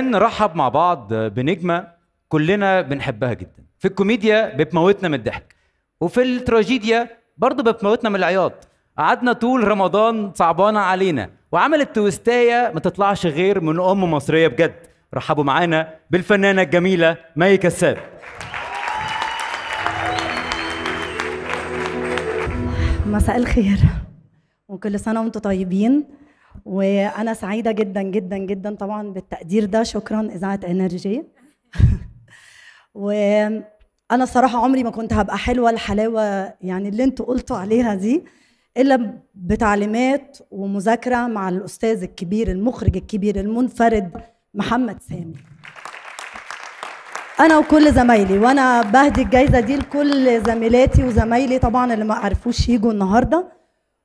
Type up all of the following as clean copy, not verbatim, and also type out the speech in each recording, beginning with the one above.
نرحب مع بعض بنجمة كلنا بنحبها جدا. في الكوميديا بتموتنا من الضحك، وفي التراجيديا برضه بتموتنا من العياط. قعدنا طول رمضان صعبانة علينا، وعملت تويستاية ما تطلعش غير من أم مصرية بجد. رحبوا معانا بالفنانة الجميلة مي كساب. مساء الخير وكل سنة وانتم طيبين، وأنا سعيدة جدا جدا جدا طبعا بالتقدير ده. شكرا إذاعة إنرجي. وأنا الصراحة عمري ما كنت هبقى حلوة الحلاوة يعني اللي انتوا قلتوا عليها دي إلا بتعليمات ومذاكرة مع الأستاذ الكبير المخرج الكبير المنفرد محمد سامي. أنا وكل زمايلي، وأنا بهدي الجايزة دي لكل زميلاتي وزمايلي طبعا اللي ما عرفوش يجوا النهاردة.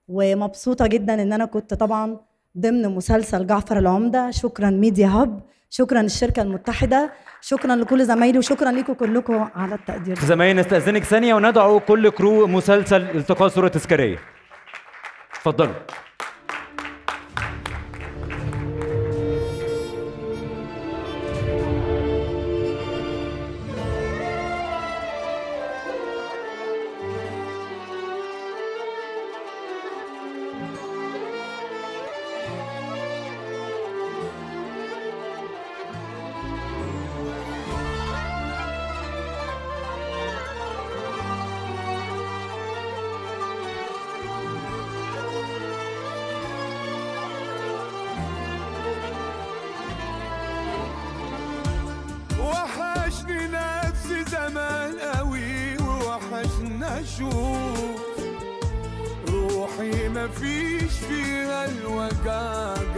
ومبسوطة جدا إن أنا كنت طبعا ضمن مسلسل جعفر العمدة. شكرا ميديا هاب، شكرا الشركة المتحدة، شكرا لكل زمايلي، وشكرا لكم كلكم على التقدير. زمايلي نستأذنك ثانية وندعو كل crew مسلسل التقاء صورة تذكارية. اتفضلوا. وحشني نفسي زمان قوي، ووحشنا اشوف روحي مفيش فيها الوجع.